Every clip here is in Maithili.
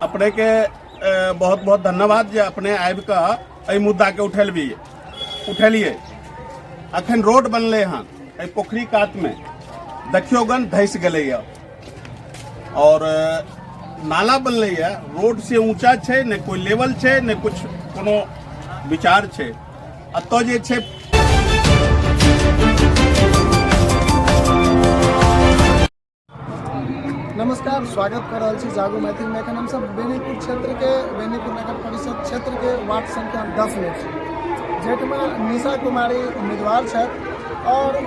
अपनेके बहुत बहुत धन्यवाद जे अपने आबि कऽ एहि मुद्दाके उठेलबियै उठेलियै। अखन रोड बनलै हन एहि पोखरी कातमे, देखियौ गन धसि गेलैए। आओर नाला बनलैए, रोड से ऊँचा छै, नहि कोइ लेवल छै, नहि किछु कोनो विचार छै। एतऽ जे छै नमस्कार, स्वागत कर रहल छी जागो मैथिल में। एखन हमसब बेनीपुर क्षेत्र के बेनीपुर नगर परिषद क्षेत्र के वार्ड संख्या 10 में छी, जाहिठमा निशा कुमारी उम्मीदवार छथि और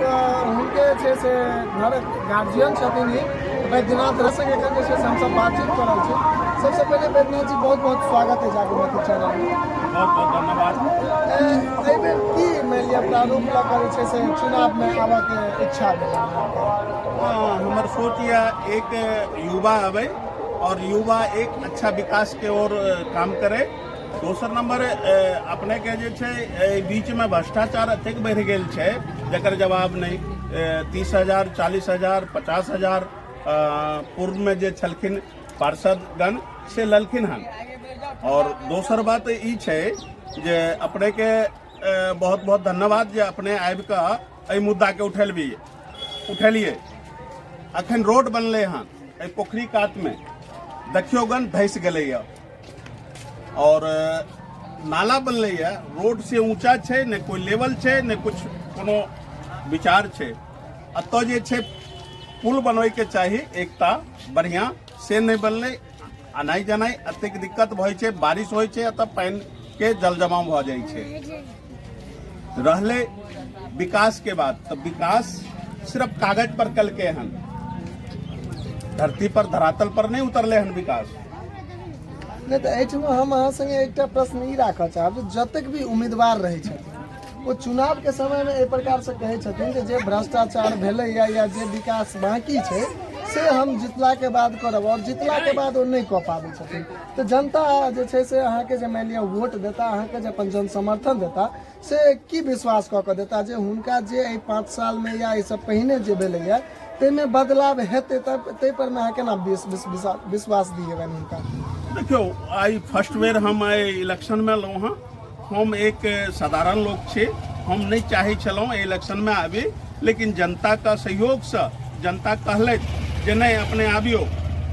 हुनके जे छै से घर गार्जियन छथिन ही बैद्यनाथ रसंग। एखन जे छै से हमसब बातचीत कर रहल छी। सबसे पहिले बैद्यनाथ जी, बहुत बहुत स्वागत है जागो मैथिल चैनल में। बहुत बहुत धन्यवाद। एहि बेर की मानि लिअ प्रारूप लऽ कऽ जे छै से चुनाव में आबऽ के इच्छा भेल अहाँके? हमर सोच यऽ एक युवा आबै और युवा एक अच्छा विकास के ओर काम करे। दोसर नंबर अपने के जे छै एहि बीच में भ्रष्टाचार एतेक बढ़ि गेल छै जकर जवाब नहि। 30,000, 40,000, 50,000 पूर्व में जे छलखिन पार्षदगण से ललखिन हन। और दोसर बात ई छै जे अपने के बहुत बहुत धन्यवाद जे अपने आबि कऽ एहि मुद्दाके उठेलबियै उठेलियै। अखन रोड बनलै हन एहि पोखरी कातमे, देखियौ गन धसि गेलैए। आओर नाला बनलैए, रोड से ऊँचा छै, नहि कोइ लेवल छै, नहि किछु कोनो विचार छै। एतऽ जे छै पुल बनबैके चाही एकटा बढ़िआँ, से नहि बनलै। आनाइ जानाइ एतेक दिक्कत भऽ छै, बारिश होइ छै एतऽ पानिके जल जमाव भऽ जाइ छै। रहलै विकास के बात, तऽ विकास सिर्फ कागज पर कलके हन, धरती पर धरातल पर नहि उतरले हन विकास। नहि तऽ एहिठमा हम अहाँ संगे एकटा प्रश्न ई राखऽ चाहब जे जतेक भी उम्मीदवार रहै छथिन ओ चुनावके समयमे एहि प्रकारसँ कहै छथिन जे जे भ्रष्टाचार भेलैए या जे विकास बाँकी छै से हम जितलाके बाद करब, आओर जितलाके बाद ओ नहि कऽ पाबै छथिन। तऽ जनता जे छै से अहाँके जे मानि लिअ वोट देता, अहाँके जे अपन जन समर्थन देता, से की विश्वास कऽ कऽ देता जे हुनका जे एहि 5 सालमे या एहिसँ पहिने जे भेलैए ताहिमे बदलाव हेतै? तब ताहि परमे अहाँ केना विश्वास दिएबनि हुनका? देखियौ, आइ फर्स्ट बेर हम एहि इलेक्शनमे एलहुँ हँ। हम एक साधारण लोक छी, हम नहि चाहै छलहुँ एहि इलेक्शनमे आबी, लेकिन जनताके सहयोगसँ जनता कहलथि जे नहि अपने आबियौ,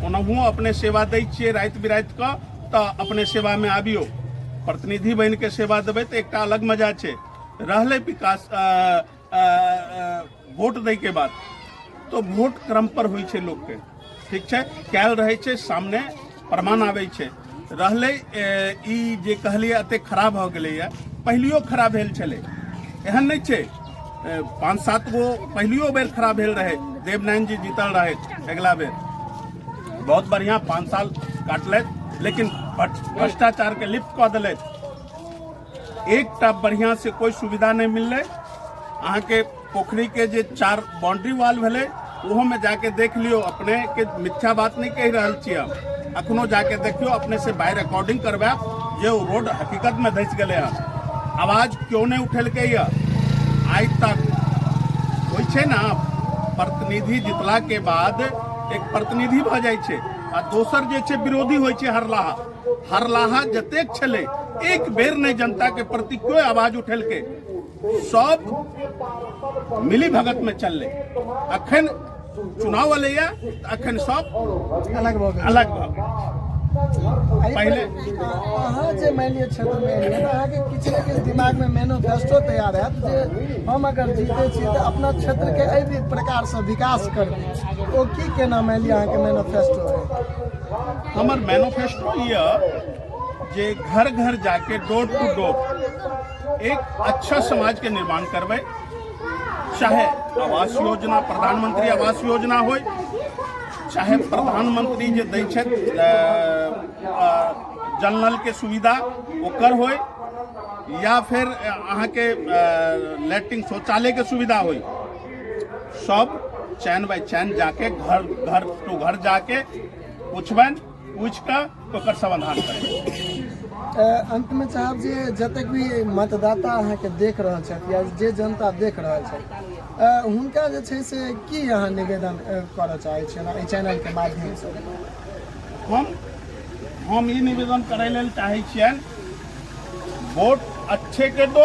ओनाहुओ अपने सेवा दै छियै राति बिराति कऽ, तऽ अपने सेवामे आबियौ, प्रतिनिधि बनिके सेवा देबै तऽ एकटा अलग मजा छै। रहलै विकास वोट दैके बाद, तो वोट क्रम पर होइ छै लोकके, ठीक छै, कयल रहै छै, सामने प्रमाण आबै छै। रहलै ई जे कहलियै एतेक खराब भऽ गेलैए, पहिलियो खराब भेल छलै, एहन नहि छै। 5-7 गो पहिलियो बेर खराब भेल रहै। देवनारायण जी जीतल रहै अगिला बेर, बहुत बढ़िआँ 5 साल काटलथि, लेकिन भ्रष्टाचारके लिप्त कऽ देलथि। एकटा बढ़िआँ से कोइ सुविधा नहि मिललै। अहाँके पोखरीके जे 4 बाउंड्री वाल भेलै ओहोमे जाके देख लियौ, अपने के मिथ्या बात नहि कहि रहल छी हम, अखनो जाके देखियौ, अपने से बाय रिकॉर्डिंग करवायब जे ओ रोड हकीकतमे धसि गेलै हन। आवाज क्यों नहि उठेलकै यऽ आइ तक? होइ छै ने, प्रतिनिधि जितला के बाद एक प्रतिनिधि भऽ जाइ छै आ दोसर जे छै विरोधी होइ छै। हरलाहा हरलाहा जतेक छलै एक बेर नहि जनता के प्रति कोई आवाज उठेलकै, सब मिली भगत में चललै। अखन चुनाव एलैया तऽ अखन सब अलग भऽ गेल, अलग भऽ गेल। पहिले अहाँ जे मानि लिअ क्षेत्रमे एलियै तऽ अहाँके किछु ने किछु दिमागमे मैनिफेस्टो तैयार हैत जे हम अगर जीते छी तऽ अपना क्षेत्रके एहि भी प्रकारसँ विकास करबै। ओ की केना मानि लिअ अहाँके मैनिफेस्टो है? हमर मैनिफेस्टो यऽ जे घर घर जाके डोर टू डोर एक अच्छा समाज के निर्माण करबै, चाहे आवास योजना प्रधानमंत्री आवास योजना होय, चाहे प्रधानमंत्री जे दै छथि जल नल के सुविधा ओकर होय, या फिर अहाँके लैट्रिन शौचालय के सुविधा होय, सब चैन बाय चैन जाके घर घर टू घर जाके पूछबनि, पूछि कऽ ओकर समाधान करबै। अंतमे चाहब जे जतेक भी मतदाता अहाँके देख रहल छथि या जे जनता देख रहल छथि, हुनका जे छै से की अहाँ निवेदन करऽ चाहै छियै एहि चैनलके माध्यमसँ? हम हम ई निवेदन करै लेल चाहै छियनि, वोट अच्छे के दो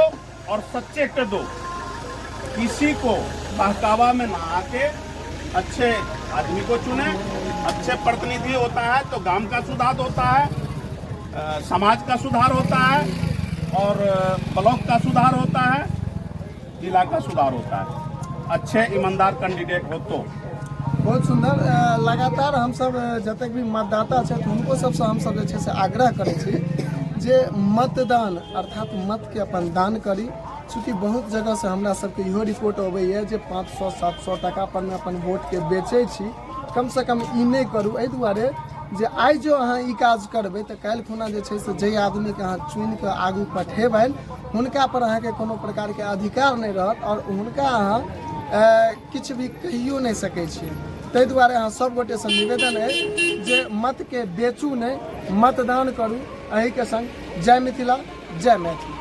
और सच्चे के दो, किसी को बहकावा में ना आके अच्छे आदमी को चुने। अच्छे प्रतिनिधि होता है तो गांव का सुधार होता है, समाज का सुधार होता है और ब्लॉक का सुधार होता है, जिला का सुधार होता है। अच्छे ईमानदार कैंडिडेट हो तो। बहुत सुंदर। लगातार हमसब जतेक भी मतदाता छथि हुनको सबसँ हमसब जे छै से आग्रह करै छी जे मतदान अर्थात मतके अपन दान करी। चूँकि बहुत जगहसँ हमरा सबके इहो रिपोर्ट अबैए जे 500 700 टाका पर मे अपन वोटके बेचै छी। कमसँ कम ई नहि करू, एहि दुआरे जे आइ जो अहाँ ई काज करबै तऽ काल्हि खुना जे छै से जाहि आदमीके अहाँ चुनिकऽ आगू पठेबनि हुनका पर अहाँके कोनो प्रकारके अधिकार नहि रहत आओर हुनका अहाँ किछु भी कहियो नहि सकै छियै। ताहि दुआरे अहाँ सब गोटेसँ निवेदन अइ जे मतके बेचू नहि, मतदान करू। एहिके संग जय मिथिला, जय मैथिली।